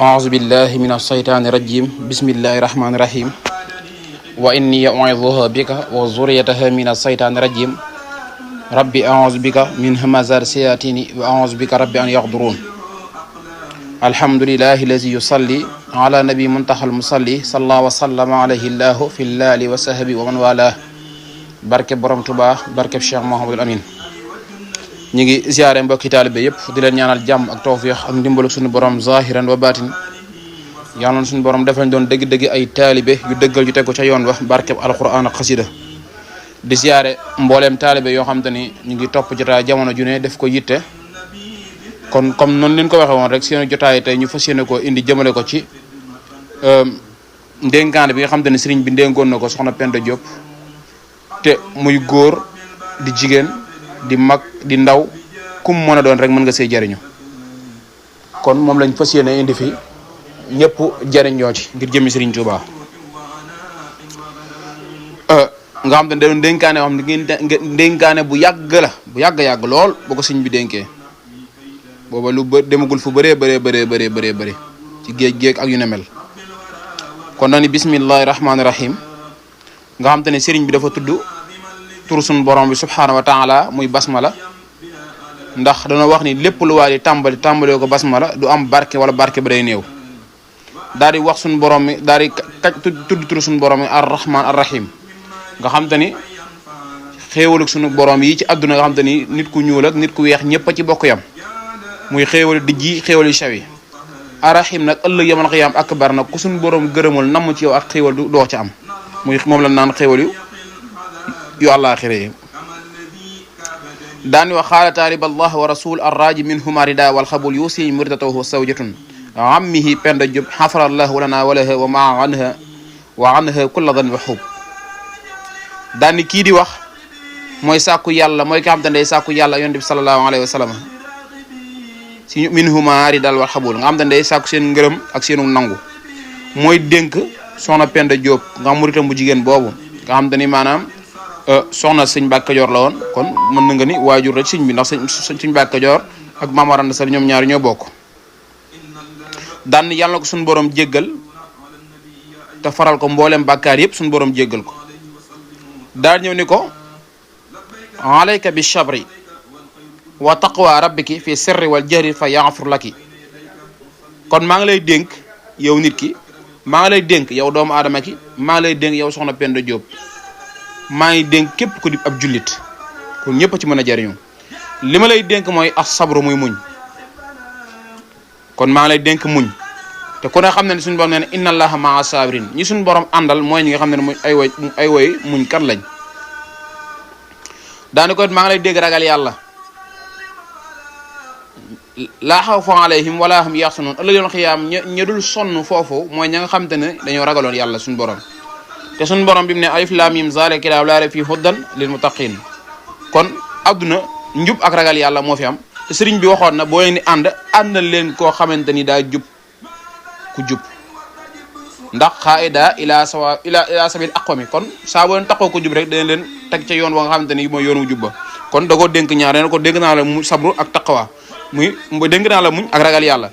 أعوذ بالله من الشيطان الرجيم بسم الله الرحمن الرحيم وإني أعوذها بك وذريتها من الشيطان الرجيم ربي أعوذ بك من همزات الشياطين وأعوذ بك ربي أن يحضرون الحمد لله الذي يصلي على نبي منتهى المصلي صلى الله وسلم عليه الله في الله وصحبه ومن والاه barke borom Tuubaa barke Cheikh Mouhamadul Amin ñi ngi ziaré mbokki talibé yépp di leen ñaanal jàmm ak tawfiix ak ndimbalu suñu borom zahiran wa batin yàlla suñu borom def lañ doon dëgg-dëgg ay talibé yu dëggal yu tegu ca yoon wax barke alquran ak xasida di ziaré mbooleem talibé yoo xam te ni ñu ngi topp jotaay jamono ju ne def ko yitte kon comme noonu leen ko waxee woon rek seen jotaay tey ñu fas yéene ko indi jëmale ko ci ndénkaane bi nga xam te ne sëriñ bi ndénkoon na ko soxna Penda Diop te muy góor di jigéen di mag di ndaw kum mën a doon rek mën nga see jariñu kon moom lañ fas yéene indi fi ñëpp jariñoo ci ngir jëmmi Serigne Touba nga xam te ne doon dénkaane xam ne dénkaane bu yàgg la bu yàgg lool boo ko sëñ bi dénkee booba lu demagul fu bëree bëri ci géej ak yu ne mel kon dañu bismillahi rahmaani rahim nga xam te ne sëriñ bi dafa tudd tur suñu borom bi subhaanahu wa taala muy basmala ndax dana wax ni lépp lu waa di tàmbalee ko basmala du am barke wala barke ba day néew daal di wax suñu borom mi daal di tudd tur suñu borom mi ar-rahman ar-rahim nga xam te ni xéewalug suñu borom yi ci àdduna nga xam te ni nit ku ñuul ak nit ku weex ñëpp a ci bokk yam muy xéewali dijji xéewali sawi ar-rahim nag ëllëg yamal xiyaam akbar nag ku suñu borom gërëmul namm ci yow ak xéewal du doo ci am muy moom la naan xéewal yu àllaaxira yi daani wa xaala taalib allah wa rasul arraji minhuma rida wal xabul yusi muridatahu sawjatun ammihi Penda Diop xafarallahu lana walaha wa maa anha kulla dan wa xub daani kii di wax mooy sàkku yàlla mooy ki xam te ne day sàkku yàlla yonent bi sallallahu alayhi wa sallam si minhuma ridal wal xabul nga xam te ne day sàkku seen ngërëm ak seenu nangu mooy dénk soxna Penda Diop nga xam muritam bu jigéen boobu nga xam te ni maanaam soxna sëñ Mbàkke Kajoor la woon kon mën na nga ni waajur rek sëñ bi ndax sëñ Mbàkke Kajoor ak Maam Mor Anta Sali ñoom ñaari ñoo bokk daan yàlla na ko suñu borom jéggal te faral ko mboolem bàkkaar yëpp suñu borom jéggal ko daal ñëw ni ko alayka bi shabri wa taqwa rabbiki fi sirri wal jahri fa yaghfir laki kon maa ngi lay dénk yow nit ki maa ngi lay dénk yow doomu aadama ki maa ngi lay dénk yow soxna Penda Diop maa ngi dénk képp ku di ab jullit kon ñëpp a ci mën a jariñu li ma lay dénk mooy as sabru muy muñ kon maa ngi lay dénk muñ te ku ne xam ne ne suñu borom nee na inna allaha maa sabirin ñi suñu borom àndal mooy ñi nga xam ne muy ay woy muñ kat lañ daani ko maa ngi lay dégg ragal yàlla laa xawfun alayhim wala hum yaxzanun ëllëg yoon xiyaam ña dul sonn foofu mooy ña nga xam te ne dañoo ragaloon yàlla suñu borom te suñu borom bi mu ne alif laam miim zaalika kitaabu laa rayba fiihi hudan lil muttaqiin kon adduna njub ak ragal yàlla moo fi am te sëriñ bi waxoon na boo leen di àndal leen koo xamante ni daa jub ku jub ndax xaida ila sabil aqwami kon saa boo leen taxoo ko jub rek dana leen teg ca yoon wa nga xamante ni mooy yoon wu jub ba kon da koo dénk ñaar ne ko dénk naa la mu sabru ak taqwa muy dénk naa la muñ ak ragal yàlla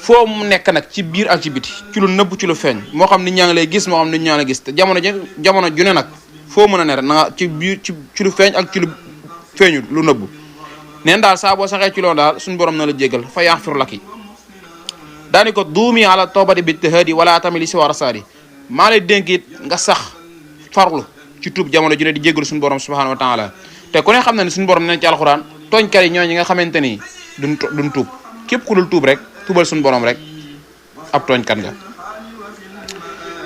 foo mu nekk nag ci biir ak ci biti ci lu nëbb ci lu feeñ moo xam nit ñaa ngi lay gis moo xam nit ñaa ngi lay gis te jamono ju ne nag foo mën a ne rek na nga ci biir ci lu feeñ ak ci lu feeñu lu nëbb neen daal saa boo saxee ci loolu daal suñu borom na la jéggal fa yaxfiru laki daani ko duumi ala tawbati bi ijtihaadi wala tamili si war a saari maa lay dénk it nga sax farlu ci tuub jamono ju ne di jéggalu suñu borom subhanahu wa taala te ku ne xam na ne suñu borom ne ci alxuraan tooñkat yi ñoo ñi nga xamante ni duñ tuub képp ku dul tuub rek tuubal suñu borom rek ab tooñkat nga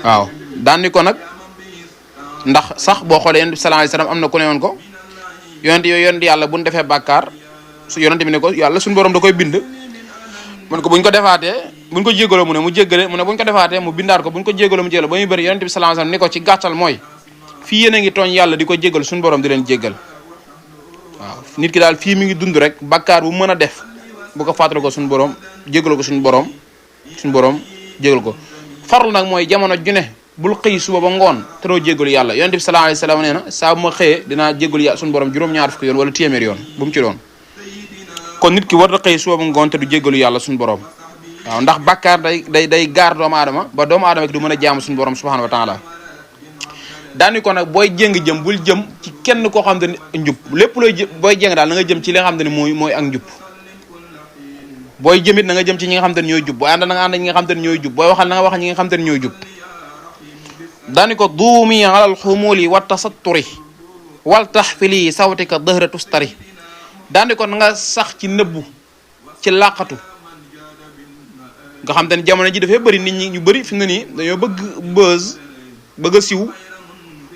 waaw daan ni ko nag ndax sax boo xoolee yonent bi sallallahu alayhi wasallam am na ku ne woon ko yonent yàlla buñ defee bàkkaar su yonent bi ne ko yàlla suñu borom da koy bind mun ko buñ ko defaatee buñ ko jégaloo mu ne mu jéggale mu ne buñ ko defaatee mu bindaat ko buñ ko jégaloo mu jégal ba muy bëri yonent bi sallallahu alayhi wasallam ni ko ci gàttal mooy fii yéen a ngi tooñ yàlla di ko jégal suñu borom di leen jéggal waaw nit ki daal fii mi ngi dund rek bàkkaar bu mën a def bu ko fàttali ko suñu borom jégal ko suñu borom jégal ko farlu nag mooy jamono ju ne bul xëy suba ba ngoon te doo jégalu yàlla yonent bi sallallahu alayhi wasallam nee na saa bu ma xëyee dinaa jégalu yàlla suñu borom juróom-ñaar fukki yoon wala téeméer yoon bu mu ci doon kon nit ki war na xëy suba ba ngoon te du jégalu yàlla suñu borom waaw ndax bàkkaar day gaar doomu aadama ba doomu aadama du mën a jaamu suñu borom subhanahu wa taala. daani ko nag booy jéng jëm bul jëm ci kenn koo xam te ne njub lépp looy booy jéng daal na nga jëm ci li nga xam te ne mooy ak njub. booy jëmit na nga jëm ci ñi nga xam te ne ñooy jub booy ànd na nga ànd ñi nga xam te ne ñooy jub booy waxal na nga wax ñi nga xam te ne ñooy jub. daani ko duumi alal xumuli wa tasatturi wal taxfili sawtika dëhra tustari. daani ko na nga sax ci nëbbu ci làqatu nga xam te ne jamono ji dafay bëri nit ñi ñu bëri fi mu ne nii dañoo bëgg buzz bëgg a siw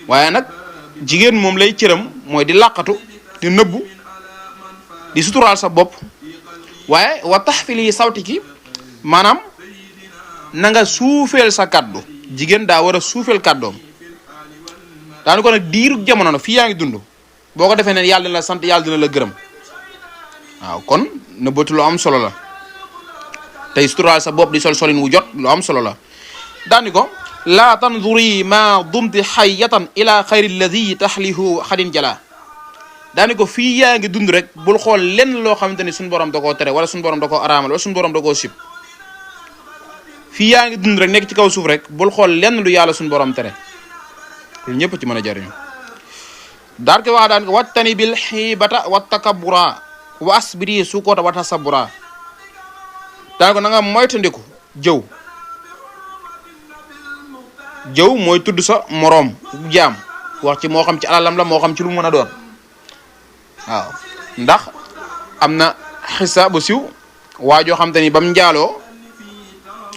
waaye nag jigéen moom lay cëram mooy di làqatu di nëbbu di suturaal sa bopp waaye wa taxfili sawtiki maanaam na nga suufeel sa kàddu jigéen daa war a suufeel kàddoom. daani ko nag diiru jamono nag fii yaa ngi dund boo ko defee ne yàlla dina la sant yàlla dina la gërëm waaw kon nëbbatu lu am solo la tey suturaal sa bopp di sol solin wu jot lu am solo la. daani ko laa tanzuri ma dumti xayyatan ila xayri alladi taxlihu xadin jala. daani ko fii yaa ngi dund rek bul xool lenn loo xamante ni suñu borom da koo tere wala suñu borom da koo araamal wala suñu borom da koo sib. fii yaa ngi dund rek nekk ci kaw suuf rek bul xool lenn lu yàlla suñu borom tere loolu ñëpp ci mën a jariñu. daar ko wax daan ko wattani bil xiibata wa takabura wa asbiri sukoota wa tasabura. daan ko na nga moytandiku jëw mooy tudd sa moroom jaam wax ci moo xam ci alalam la moo xam ci lu mën a doon waaw ndax am na xisa bu siw waa joo xam te ni ba mu njaaloo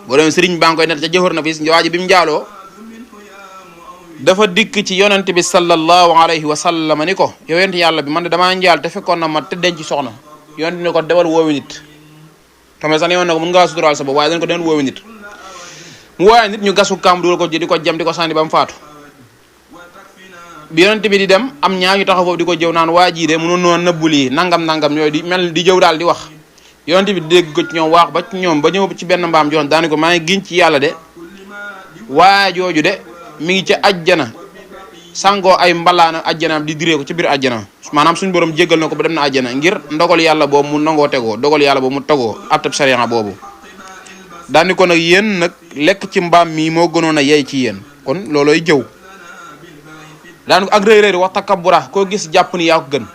boo demee sëriñ baa ngi koy net ca jëxër na fi waa ji bi mu njaaloo dafa dikk ci yonent bi sallallahu alayhi wa sallam ni ko yow yonent yàlla bi man de damaa njaal te fekkoon na ma te denc soxna yonent ni ko demal woowi nit tamit sax ne woon na ko mën ngaa suturaal sa bopp waaye dañ ko demal woowi nit mu waaye nit ñu gasu kaam dugal ko di ko jam di ko sànni ba mu faatu. bi yonent bi di dem am ñaar ñu taxaw foofu di ko jëw naan waa jii de mënoon noonu nëbbu lii nangam yooyu di mel di jëw daal di wax yonent bi dégg ko ci ñoom waax ba ci ñoom ba ñëw ci benn mbaam joxoon daani ko maa ngi giñ ci yàlla de waa jooju de mi ngi ci ajjana sangoo ay mbalaana ajjanaam di diree ko ci biir ajjana maanaam suñu borom jéggal na ko ba dem na ajjana ngir ndogal yàlla boobu mu nangoo tegoo dogal yàlla boobu mu tegoo attab sariya boobu. daani ko nag yéen nag lekk ci mbaam mii moo gënoon a yey ci yéen kon loolooy jëw. daan ko ak rëy wax takabura koo gis jàpp ni yaa ko gën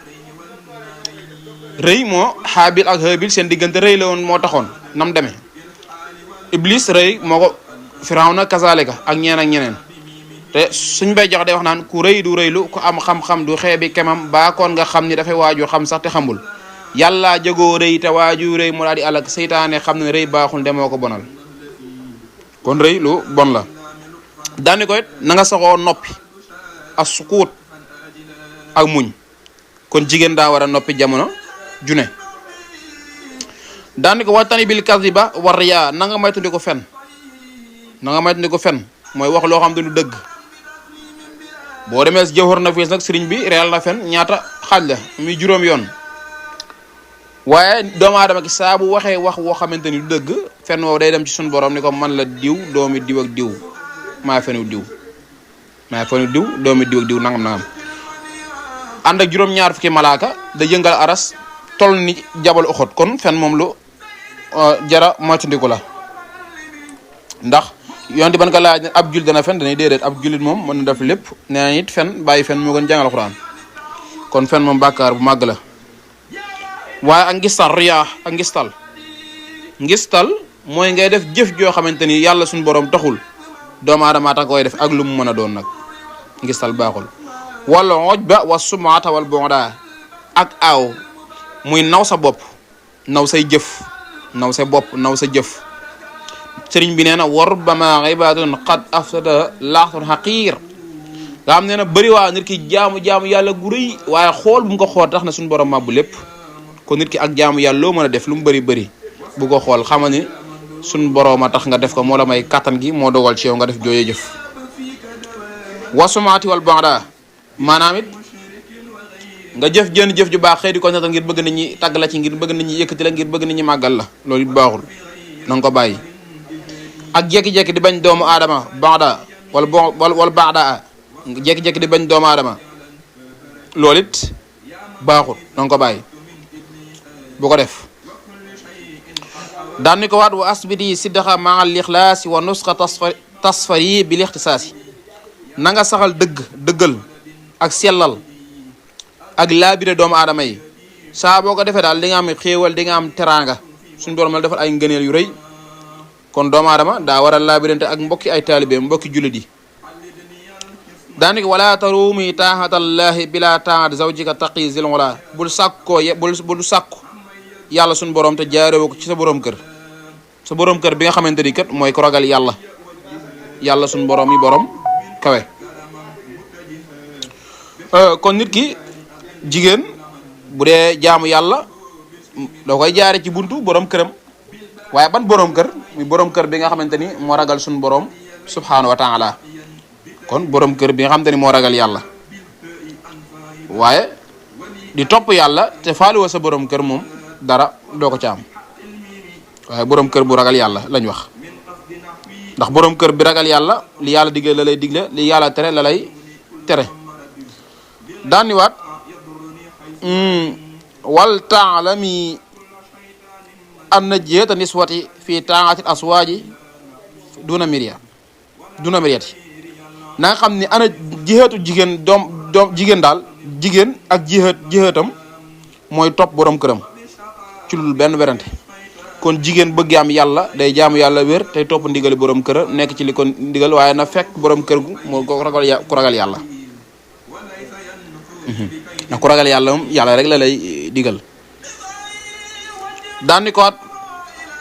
rëy moo xaabil ak xaabil seen diggante rëy la woon moo taxoon nam demee iblis rëy moo ko firawna kazalika ak ñeneen te suñ bay jox day wax naan ku rëy du rëylu ku am xam-xam du xeebi kemam baakoon nga xam ni dafay waaju xam sax te xamul yàlla jagoo rëy te waaju rëy mu daal di alak seytaane xam ne rëy baaxul demoo ko bonal kon rëy lu bon la. daani ko it na nga saxoo noppi as sukuut ak muñ kon jigéen daa war a noppi jamono june. daani ko watani bil kaziba war riyaa na nga moytandi ko fen mooy wax loo xam ne du dëgg boo demee si jawhar nafis nag sëriñ bi réel na fen ñaata xaaj la muy juróom yoon waaye doomu aadama ki saa bu waxee wax woo xamante ni du dëgg fen woow day dem ci suñu borom ni ko man la diw doomi diw ak diw maa fenu diw doomi diw ak diw nangam ànd ak juróom-ñaar fukki malaaka da yëngal aras toll ni jabal Uhud kon fen moom lu jara moytandiku la ndax yonte ban ka laaj ab jul dana fen danay déedéet ab julit moom mën na def lépp nee na it fen bàyyi fen moo gën jàngal Alxuraan kon fen moom bàkkaar bu màgg la. waaye ak ngistal riyaa ak ngistal mooy ngay def jëf joo xamante ni yàlla suñu borom taxul doomu aadama tax koy def ak lu mu mën a doon nag ngistal baaxul. wala ujba wa sumaata wal bonda ak aaw muy naw sa bopp naw say jëf naw sa bopp naw sa jëf sëriñ bi nee na war bama ibadatun qad afsada laaxtun xaqiir nga xam nee na bëri waa nit ki jaamu yàlla gu rëy waaye xool bu mu ko xool tax na suñu borom màbbu lépp kon nit ki ak jaamu yàlla loo mën a def lu mu bëri bu ko xool xama ni suñu borom a tax nga def ko moo la may kattan gi moo dogal ci yow nga def jooyee jëf. wasumaati wal banda maanaam it nga jëf jëf ju baax xëy di ko netal ngir bëgg nit ñi tàgg la ci ngir bëgg nit ñi yëkkati la ngir bëgg nit ñi màggal la loolu it baaxul na nga ko bàyyi. ak jékki-jékki di bañ doomu aadama banda wala banda jékki-jékki di bañ doomu aadama loolu it baaxul na nga ko bàyyi bu ko def. daan ni ko waat wa asbiti siddaxa maa al ixlaasi wa nusxa tasfari bil ixtisaasi na nga saxal dëggal ak sellal ak laabire doomu aadama yi saa boo ko defee daal di nga am xéewal di nga am teraanga suñu borom la defal ay ngëneel yu rëy kon doomu aadama daa war a laabirante ak mbokki ay taalibe mbokki jullit yi daani ko wala tarumi taahatallahi bila taat zawjika taqi zil wala bul sàkku yàlla suñu borom te jaarewo ko ci sa borom kër bi nga xamante ni kat mooy ko ragal yàlla suñu borom yi borom kawe kon nit ki jigéen bu dee jaamu yàlla da koy jaare ci buntu borom këram waaye ban borom kër muy borom kër bi nga xamante ni moo ragal suñu borom subhanahu wa taala kon borom kër bi nga xamante ni moo ragal yàlla waaye di topp yàlla te faaliwoo sa borom kër moom dara doo ko ca am waaye borom kër bu ragal yàlla lañ wax ndax borom kër bi ragal yàlla li yàlla digle la lay digle li yàlla tere la lay tere daaniwaat wal taalami anna jihata niswati fi taati aswaaji duna miriyati na nga xam ni ana jihatu jigéen doom jigéen daal jigéen ak jihatam mooy topp borom këram ci lu benn werante kon jigéen bëgg am yàlla day jaamu yàlla wér tey topp ndigali borom kër nekk ci li ko ndigal waaye na fekk borom kër gu moo ko ragal yàlla ndax ku ragal yàlla moom yàlla rek la lay digal daani ko at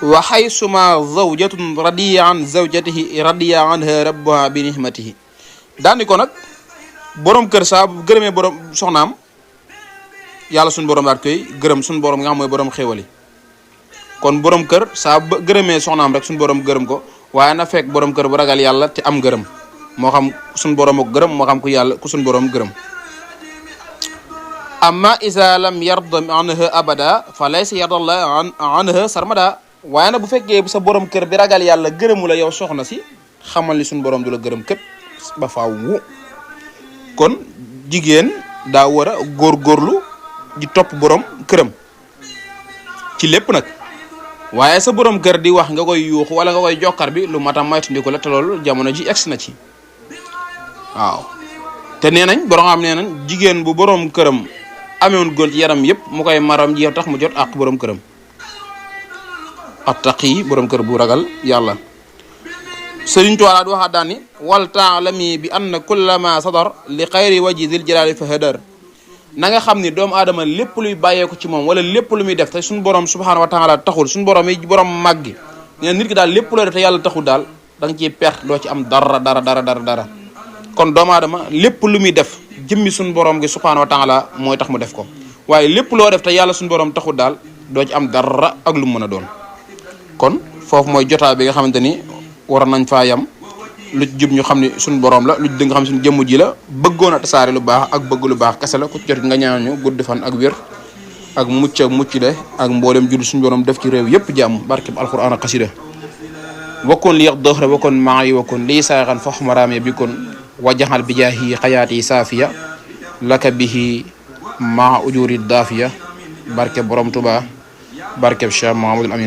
wa haysuma zawjatun radiya an zawjatihi radiya anha rabbuha bi nihmatihi daani ko nag borom kër saa bu gërëmee borom soxnaam yàlla suñu borom daat koy gërëm suñu borom nga xam mooy borom xéewali kon borom kër saa bu gërëmee soxnaam rek suñu borom gërëm ko waaye na fekk borom kër bu ragal yàlla te am gërëm moo xam suñu borom ak gërëm moo xam ku yàlla ku suñu borom gërëm amma isa lam yarda anha abada fa laysa yardallah anha sarmada waaye nag bu fekkee sa borom kër bi ragal yàlla gërëmu la yow soxna si xamal ni suñu borom du la gërëm kët ba faaw kon jigéen daa war a góorgóorlu di topp borom këram ci lépp nag waaye sa borom kër di wax nga koy yuuxu wala nga koy jokkar bi lu matam maytandiku la te loolu jamono ji egsi na ci waaw te nee nañ borom xam nee nañ jigéen bu borom këram amewoon góor ci yaram yëpp mu koy maram ji tax mu jot ak borom këram attaqi borom kër bu ragal yàlla Sëriñ Tuubaa di waxaat daan ni wal taalami bi anna kullama sadar li xayri waji dil jalaali fa hadar na nga xam ni doomu aadama lépp luy bàyyeeku ci moom wala lépp lu muy def te suñu borom subhanahu wa taala taxul suñu borom yi borom màggi nee nit ki daal lépp looy def te yàlla taxul daal da nga ciy perte doo ci am dara kon doomu aadama lépp lu muy def jëmmi suñu borom gi subhanahu wa taala mooy tax mu def ko waaye lépp loo def te yàlla suñu borom taxul daal doo ci am dara ak lu mu mën a doon kon foofu mooy jotaa bi nga xamante ni war nañ faa yam lu ci jub ñu xam ne suñu borom la lu ci dëng nga xam ne suñu jëmm ji la bëggoon a tasaare lu baax ak bëgg lu baax kese la ku ci jot nga ñaan ñu gudd fan ak wér ak mucc de ak mboolem julli suñu borom def ci réew yëpp jàmm barkeb alquran ak xasida wakkoon li yax doxre wakkoon maa yi wakkoon lii saaxan fox maraame bi kon wajaxal bi jaahi xayaati saafiya laka bihi maa ujuri daafiya barkeb borom Tuubaa barkeb Cheikh Mahamadul Amin